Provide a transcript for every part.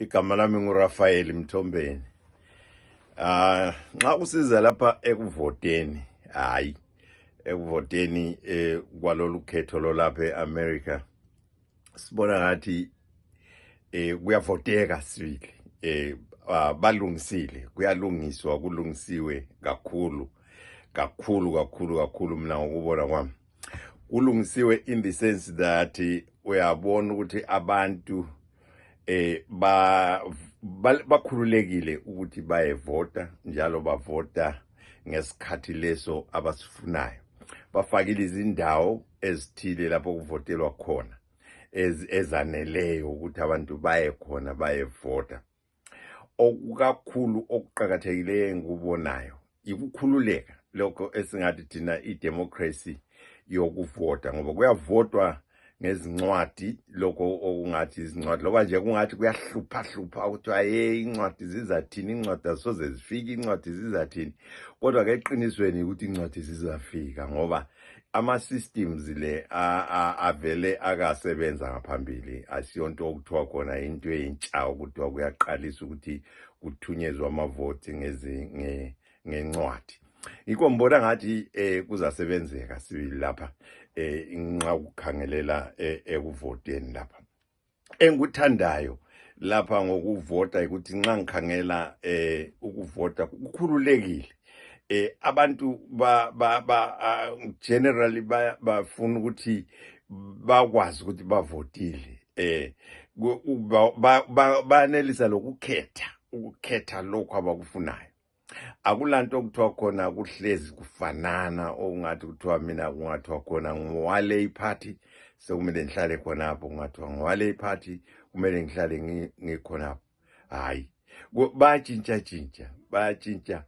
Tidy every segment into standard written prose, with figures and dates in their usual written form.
Igama lami nguRafael Mthombeni. Nxa usiza lapha ekuvoteni, ekuvoteni kwalolu khetho lolapha eAmerica, sibona ngathi kuyavoteka sibili. Balungisile, kuyalungiswa, kulungisiwe kakhulu mina ngokubona kwami. Kulungisiwe in the sense that uyabona ukuthi abantu bakhululekile ukuthi bayevota, njalo bavota ngesikhathi leso abasifunayo. Bafakile izindawo ezithile lapho kuvotelwa khona ezaneleyo ukuthi abantu baye khona bayevota. Okukakhulu okuqhakathekileyo engikubonayo ikukhululeka lokho esingathi thina idemocracy yokuvota, ngoba kuyavotwa ngezincwadi, lokho okungathi izincwadi loba nje kungathi kuyahlupha ukuthi incwadi zizathini, incwadi asoze zifike, incwadi zizathini. Kodwa ke eqinisweni ukuthi incwadi zizafika ngoba ama-systems le avele akasebenza ngaphambili. Asiyonto okuthiwa khona into entsha ukuthiwa kuyaqalisa ukuthi kuthunyezwe amavoti ngencwadi. Yikho ngibona ngathi kuzasebenzeka sibili lapha nxa ukukhangelela ekuvoteni lapha. Engikuthandayo lapha ngokuvota ukuthi nxa ngikhangela ukuvota kukhululekile. Abantu generally bafuna ukuthi bakwazi ukuthi bavotile. Banelisa ukukhetha lokho abakufunayo. Akulanto okuthiwa khona kuhlezi kufanana okungathi kuthiwa mina kungathiwa khona ngwale party sekumele ngihlale khonapho, kungathiwa ngwale party kumele ngihlale ngikhonapho. Hayi, bayatshintsha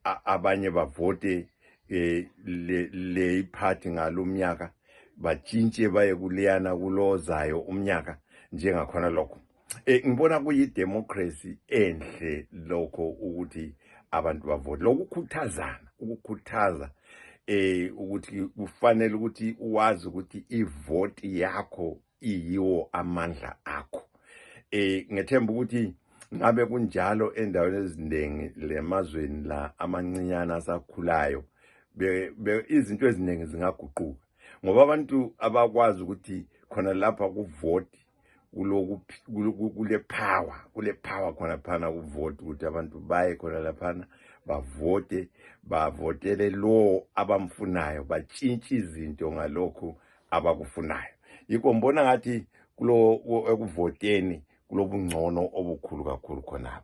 abanye bavote le party ngalomnyaka, batshintshe baye kuleyana kulozayo umnyaka njengakhona lokho. Ngibona kuyidemocracy enhle lokho ukuthi abantu bavote. Lokukhuthaza ukuthi kufanele ukuthi uwazi ukuthi ivoti yakho iyiwo amandla akho. Ngethemba ukuthi ngabe kunjalo endaweni eziningi lemazweni la amancinyane asakhulayo, izinto eziningi zingaguquka ngoba abantu abakwazi ukuthi khona lapha kuvoti kule power khona phana kuvoti, ukuthi abantu baye khona laphana bavote, bavotele lo abamfunayo, batshintshe izinto ngalokho abakufunayo. Yikho ngibona ngathi ekuvoteni kulobungcono obukhulu kakhulu khonapho.